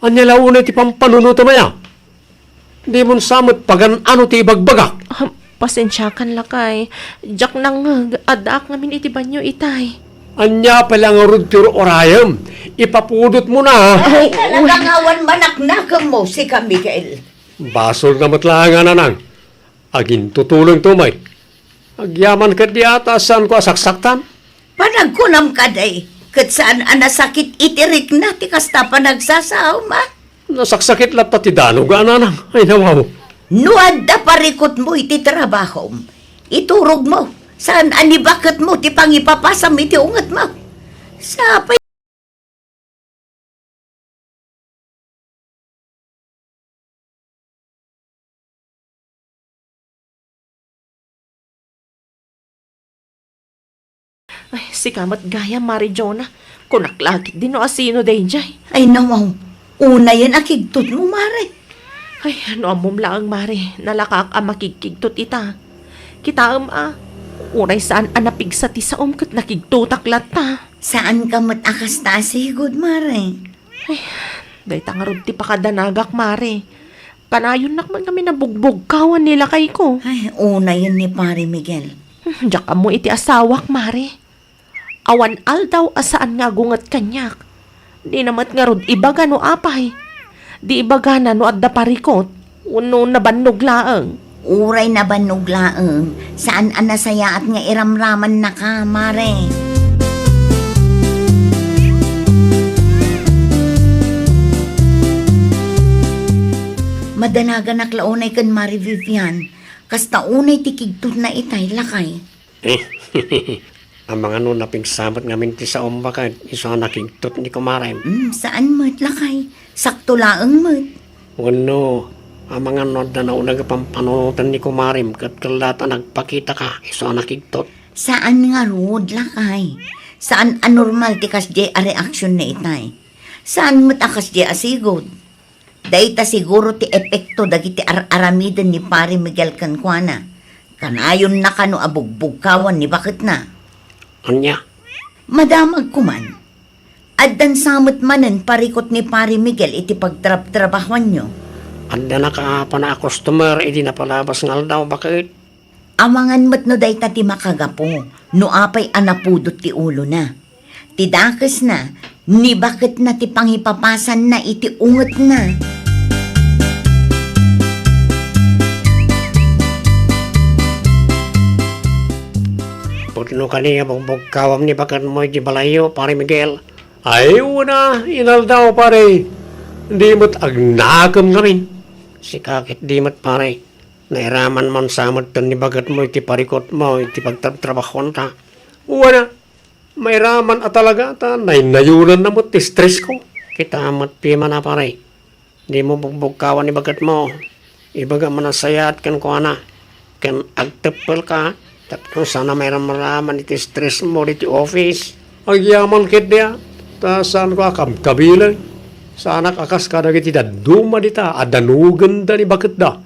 Ania la unay ti pampanunotem aya? Dimon sa met pagan-ano ti ibagbagak. Ah, pasensiakan, lakay. Diak nangngeg, addaak ngamin iti banio itay. Ania pay la ngarud ti ur-urayem? Ipapulotmo na. Ay, talaga nga awan manaknakemmo, sika, Miguel. Basolna met laeng a nanang. Agintutulongto met. Agyaman ketdi a ta saanko a saksaktan. Panagkunam kadi, ket saan a nasakit iti rikna ti kasta a panagsasaom, a? Nasaksakit latta ti danog a nanang. Ay, nawaw. No adda parikutmo iti trabahom, iturogmo. Saan a nibaketmo ti pangipapasam iti ungetmo. Sapay Ay, sika met gayam, Mare Jonah. Kunak la ketdi no asino daydiay. Ay, nawaw. Unayen a kigtutmo, Mare. Ay, no ammom laeng, Mare, nalakaak a makigkigtot ita. Kitaem a, uray saan a napigsa ti saom ket nakigtotak latta. Saanka met a kasta a sigud, Mare. Ay, dayta ngarud ti pakadanagak, Mare. Kanayonnak met ngamin a bugbugkawan ni lakayko. Ay, unayen ni Pare Miguel. Hmm, diak ammo iti asawak, Mare. Awan aldaw a saan nga agunget kaniak. Dina met ngarud ibaga no apay. Di ibagana no adda parikut, wenno nabannog laeng. Uray nabannog laeng, saan a nasayaat nga iramramannaka, Mare. Madanaganak la unay ken Mare Vivian. Kasta unay ti kigtutna itay, lakay. Amangan no napigsa met ngamin ti saom baket isu a nakigtot ni kumarem. Mm, saan met, lakay. Sakto laeng met. Wenno, amangan no adda nauneg a pampanunoten ni kumarem ket kellaat a nagpakitaka isu a nakigtot. Saan ngarud, lakay. Saan a normal ti kasdiay a reaksionna itay. Saan met a kasdiay a sigud. Dayta siguro ti epekto dagiti ar-aramiden ni Pare Miguel kenkuana. Kanayonna kano a bugbugkawan ni baketna. Ania? Madamag koman. Addan sa met manen parikut ni Pare Miguel iti pagtrabtrabahoanyo. Adda nakaapana a customer idi napalabas nga aldaw, baket. Amangan met no dayta ti makagapu, no apay a napudot ti ulona. Ti dakesna, ni baketna ti pangipapasanna iti ungetna. Pudno kadi a bugbugkawam ni baketmo iti balayyo, Pare Miguel. Ay, wen a, inaldaw, pare. Di met agnakem ngamin. Sika ket di met, pare. Nairaman man sa met ni baketmo iti parikutmo iti pagtrabtrabahuanta. Wen a, mairaman a talaga ta naynayonanna met ti stressko. Kita met piman a, pare. Dimo bugbugkawan ni baketmo. Ibagam a nasayaat kenkuana. Ken agteppelka tapno saanna mairamraman iti stressmo ditoy office. Agyaman ketdi a, ta saanko a kabkabilen. Saanak a kas kadagiti dadduma dita a danogenda ni baketda.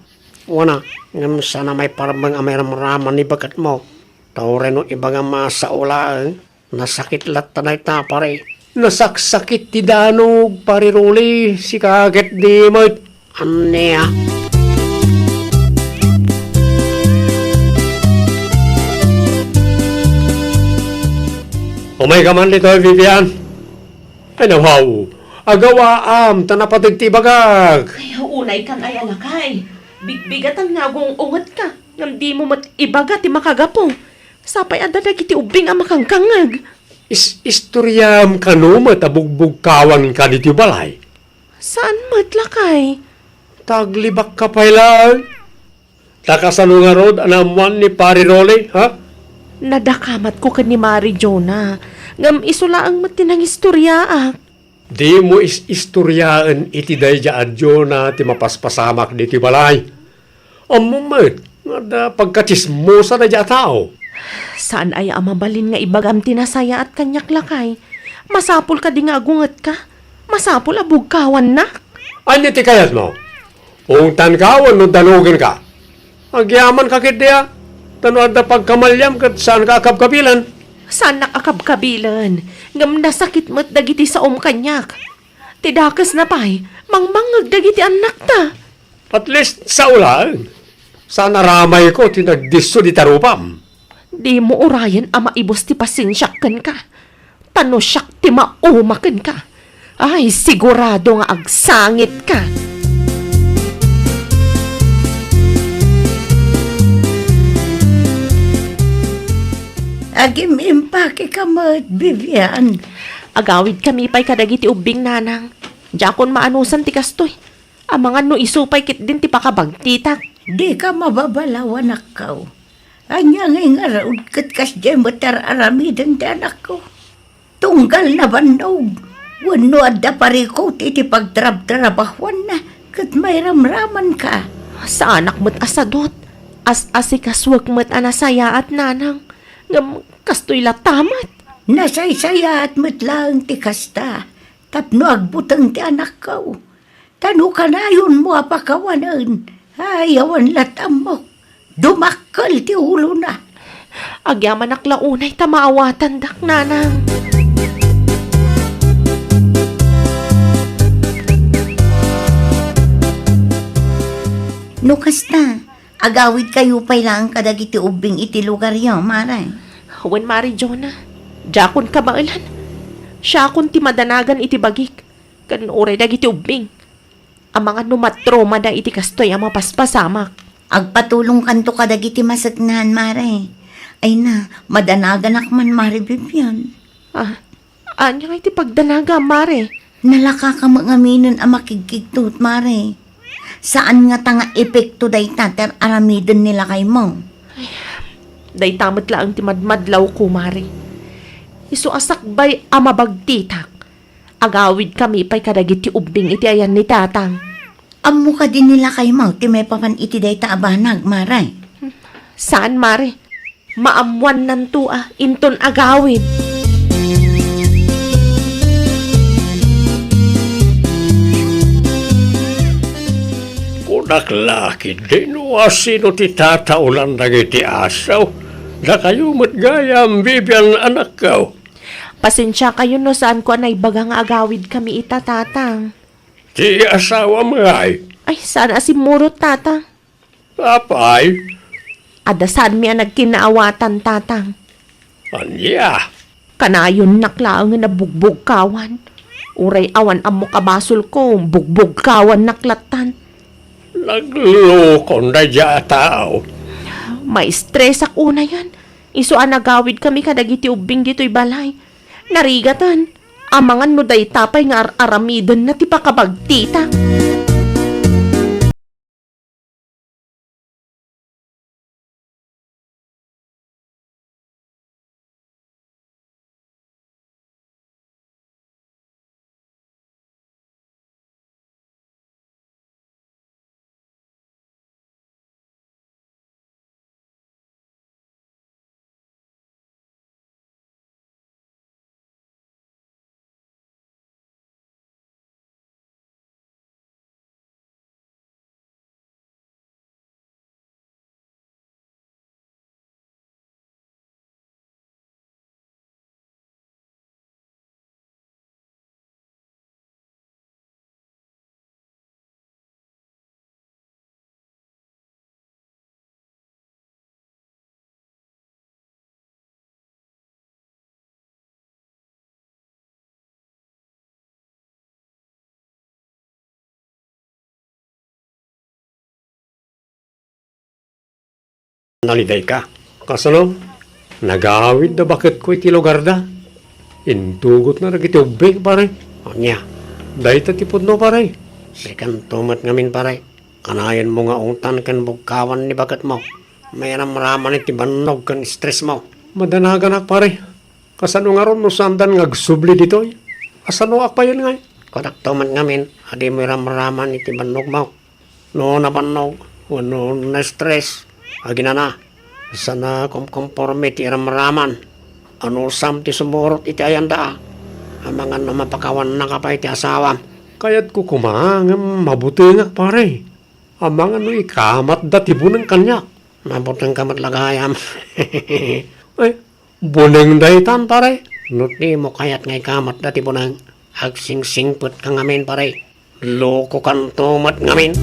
Wen a, ngem saanna maiparmeng a mairamraman ni baketmo. Ta uray no ibagam a sao laeng, nasakit latta dayta, pare. Nasaksakit ti danog, Pare Rolly, sika ket di met. Ania? Umayka man ditoy, Vivian. Ay, nawaw. Agawaam, ta napateg ti ibagak. Ay, unaykan aya, lakay. Bigbigatan nga agung-ungetka, ngem dimo met ibaga ti makagapu. Sapay adda dagiti ubbing a makangkangngeg. Is-, istoriam kano met a bugbugkawanka ditoy balay? Saan met, lakay? Ta aglibakka pay laeng. Ta kasano ngarud a naammoan ni Pare Rolly, ha? Nadakamatko ken ni Mare Jonah, ngem isu laeng met ti nangistoriaak. Dimo is-istoriaen iti daydiay a Jonah ti mapaspasamak ditoy balay. Ammom met nga adda pagkatsismosa daydiay a tao. Saan aya a mabalin nga ibagam ti nasayaat kaniak, lakay? Masapul kadi nga agungetka? Masapul a bugkawannak? Ania ti kayatmo? Ungtanka wenno danogenka? Agyamanka ketdi a. Ta no adda pagkamaliam ket saanka a kabkabilen. Saannak a kabkabilen, ngem nasakit met dagiti saom kaniak. Ti dakesna pay, mangmangngeg dagiti annakta. At least, sao laeng. Saan a ramayko ti nagdisso dita rupam. Dimo urayen a maibus ti pasensiak kenka. Ta no siak ti mauma kenka, ay, sigurado nga agsangitka. Agim-impakeka met, Vivian. Agawidkami pay kadagiti ubbing, nanang. Diakon maanusan ti kastoy. Amangan no isu pay ketdin ti pakabagtitak. Dika mababalaw, anakko. Ania ngay ngarud ket kasdiay met ti ar-aramiden ti anakko? Tunggal nabannog, wenno adda parikut iti pagtrabtrabahuanna ket mairamramanka. Saanak met a sadut. As-asikasuek met a nasayaat, nanang. Ngem kastoy latta met. Nasaysayaat met laeng ti kasta tapno agbuteng ti anakko. Ta no kanayonmo a pakawanen, ay, awan lat' ammok. Dumakkel ti ulona. Agyamanak la unay ta maawatandak, nanang. No kasta, agawidkayo pay laeng kadagiti ubbing iti lugaryo, Mare. Wen, Mare Jonah, diakon kabaelan. Siakon ti madanagan iti bagik, ken uray dagiti ubbing. Amangan no matromada iti kastoy a mapaspasamak. Agpatulongkanto kadagiti maseknan, Mare. Ay na, madanaganak man, Mare Vivian. Ah, ania ngay ti pagdanagam, Mare? Nalakaka met ngaminen a makigkigtot, Mare. Saan ngata nga epekto dayta ti ar-aramiden ni lakaymo. Ay, dayta met laeng ti madmadlawko, Mare. Isu a sakbay a mabagtitak, agawidkami pay kadagiti ubbing iti ayan ni Tatang. Ammo kadi ni lakaymo ti maipapan iti dayta a banag, Mare? Saan, Mare. Maammuannanto a inton agawid. Kunak la ketdi no asino ti tataolan dagiti asaw. Dakayo met gayam, Vivian, anakko. Pasensiakayon no saanko a naibaga nga agawidkami ita, Tatang. Ti asawam ngay? Ay, saan a simmurot, Tatang. Apay? Adda saanmi a nagkinaawatan, Tatang. Ania? Kanayonnak laengen a bugbugkawan. Uray awan ammok a basolko, bugbugkawannak lattan. Naglukon daydiay a tao. Maistresak unayen. Isu a nagawidkami kadagiti ubbing ditoy balay. Narigaten, amangan no dayta pay nga ar-aramidenna ti pakabagtita. Nalidayka. Kasano? Nagawid da baketko iti lugarda. Intugotna dagiti ubbing, pare. Ania? Dayta ti pudno, pare. Sikanto met ngamin, pare. Kanayon mo nga ungtan ken bugkawan ni baketmo. Mairamraman iti bannog ken stress mo. Madanaganak, pare. Kasano ngarud no saandan nga agsubli ditoy? Asanoak payen ngay? Kunak to met ngamin a dimo iramraman iti bannogmo. No nabannog wenno na-stress, aginana, saan a kumkomporme ti iramraman. Anusam ti sumurot iti ayanda, amangan no mapakawannaka pay ti asawam. Kayatko koma ngem mabutengak, pare. Amangan no ikamatda ti buneng kaniak. Mabutengka met la gayam. Ay, buneng daytan, pare. No dimo kayat nga ikamatda ti buneng, agsingsingpetka ngamin, pare. Lokokanto met ngamin.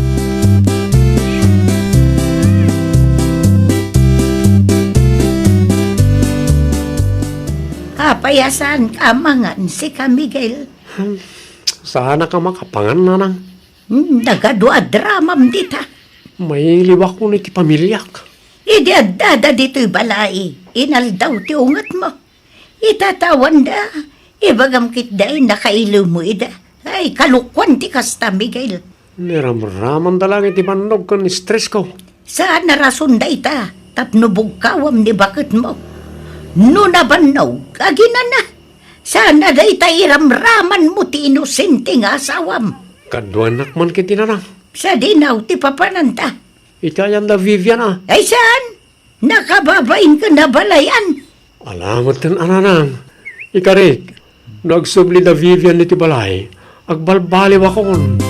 Apay a saanka a mangan, sika, Miguel? Hmm, saannak a makapangan, nanang. Hmm, nagadu a dramam dita. Mailiwakon iti pamiliak. Idi addada ditoy balay, inaldaw ti ungetmo. Itatawanda, ibagam ketdi a nakailewmo ida. Ay, kalokuan ti kasta, Miguel. Niramramanda laeng iti bannog ken ni stresko. Saan a rason dayta tapno bugkawam ni baketmo. No nabannog, aginana. Saan a dayta iramramanmo ti inosente nga asawam. Kaduanak man ketdi, nanang. Sadino ti papananta? Iti ayan da Vivian a. Ay, saan? Nakababain ken abalayan. Ala metten a, nanang. Ikarik, no agsubli da Vivian iti balay, agbalbaliwakon.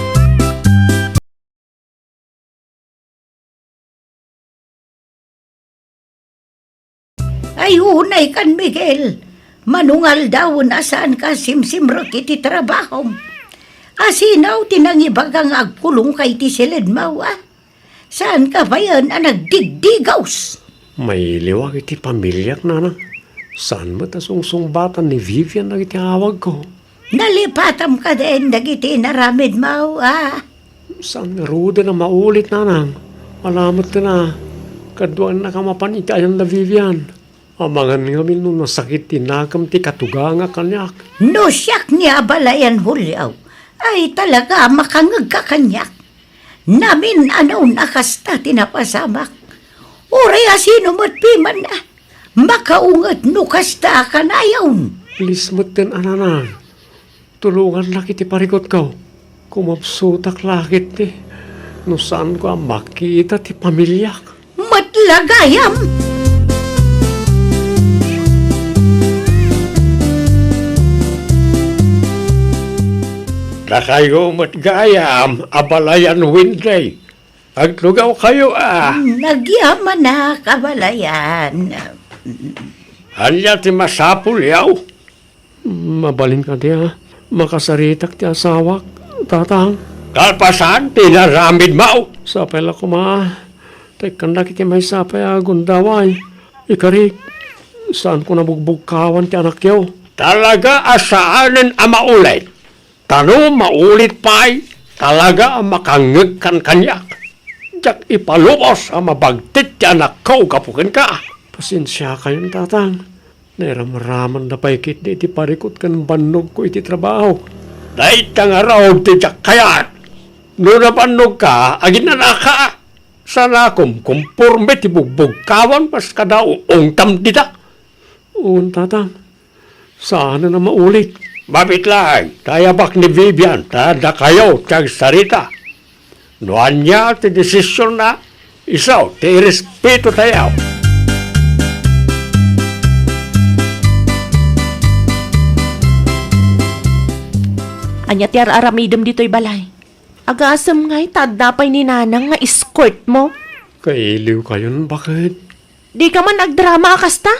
Ay, unaykan, Miguel. Manungaldawen a saanka a simsimrek iti trabahom. Asino ti nangibaga nga agkulongka iti siledmo, a? Saanka payen a nagdigdigaws? Mailiwak iti pamiliak, nanang. Saan met a sungsungbatan ni Vivian dagiti awagko. Nalipatam kadin dagiti inaramidmo, a? Saan ngaruden a maulit, nanang. Ala metten a, kaduanak a mapan iti ayan da Vivian. Amangan ngamin no nasakit ti nakem ti katuganga kaniak. No siak ni abalayan, Julio, ay talaga a makangegka kaniak. Namin-anaw a kasta ti napasamak. Uray asino met piman a makaunget no kasta a kanayon. Please metten a, nanang. Tulongannak iti parikutko. Kumapsutak la ketdi no saanko a makita ti pamiliak. Met la gayam! Dakayo met gayam, abalayan wenno. Agtugawkayo a. Hmm, agyamanak, abalayan. Ania ti masapulyo? Mabalin kadi a makasaritak ti asawak, tatang? Kalpasan ti inaramidmo. Sapay la koma, ta ikkannak iti maysa pay a gundaway. Ikarik, saanko a mabugbugkawan ti anakyo. Talaga a saanen a maulit. Ta no maulit pay, talaga a makangngegkan kaniak. Diak ipalubos a mabagtit ti anakko gapu kenka. Pasensiakayon, tatang. Nairamramanda pay ketdi iti parikut ken bannogko iti trabaho. Dayta ngarud ti diak kayat. No nabannogka, aginanaka. Saan a kumkumporme ti bugbugkawan, kas kada uungtam dita. Wen, tatang. Saanen a maulit. Mabiit laeng, ta ayabak ni Vivian, ta dakayo ti agsarita. No ania ti desisionna, isu ti irespetotayo. Ania ti ar-aramidem ditoy balay? Agasem ngay ta adda pay ni Nanang nga escortmo? Kailiwkayon, baket. Dika man agdrama a kasta?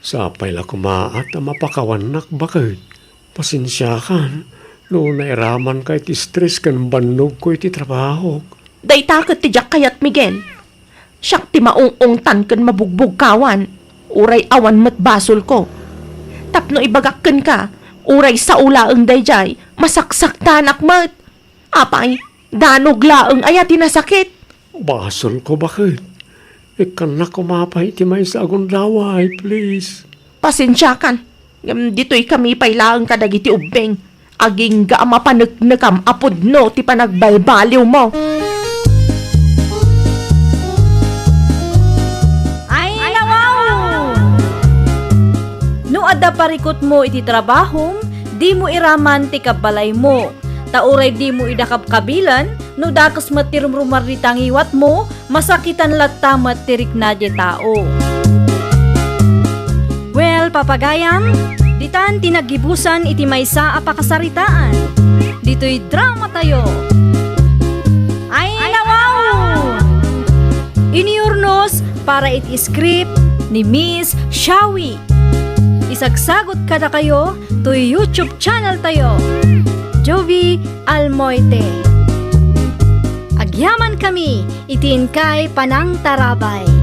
Sapay la koma a ta mapakawannak, baket. Pasensiakan no nairamanka iti stress ken bannogko iti trabahok. Dayta ket ti diak kayat, Miguel. Siak ti maung-ungtan ken mabugbugkawan, uray awan met basolko. Tapno ibagak kenka, uray sao laeng daydiay, masaksaktanak met. Apay, danog laeng aya ti nasakit? Basolko, baket. Ikkannak koma pay iti maysa a gundaway, please. Pasensiakan, ngem ditoykami pay laeng kadagiti ubbing. Agingga a mapaneknekam a pudno ti panagbalbaliwmo. Ay, nawaw! No adda parikutmo iti trabahom, dimo iraman ti kabbalaymo. Ta uray dimo ida kabkabilan, no dakes met ti rumrumar dita ngiwatmo, masakitan latta met ti rikna diay tao. Well, papagayam, ditan ti naggibusan iti maysa a pakasaritaan. Ditoy dramatayo. Ay, nawaw! Inurnos, para iti script ni Miss Shawi. Isagsagut kadakayo toy YouTube channel tayo, Jovie Almoite. Agyaman kami iti inkay panangtarabay.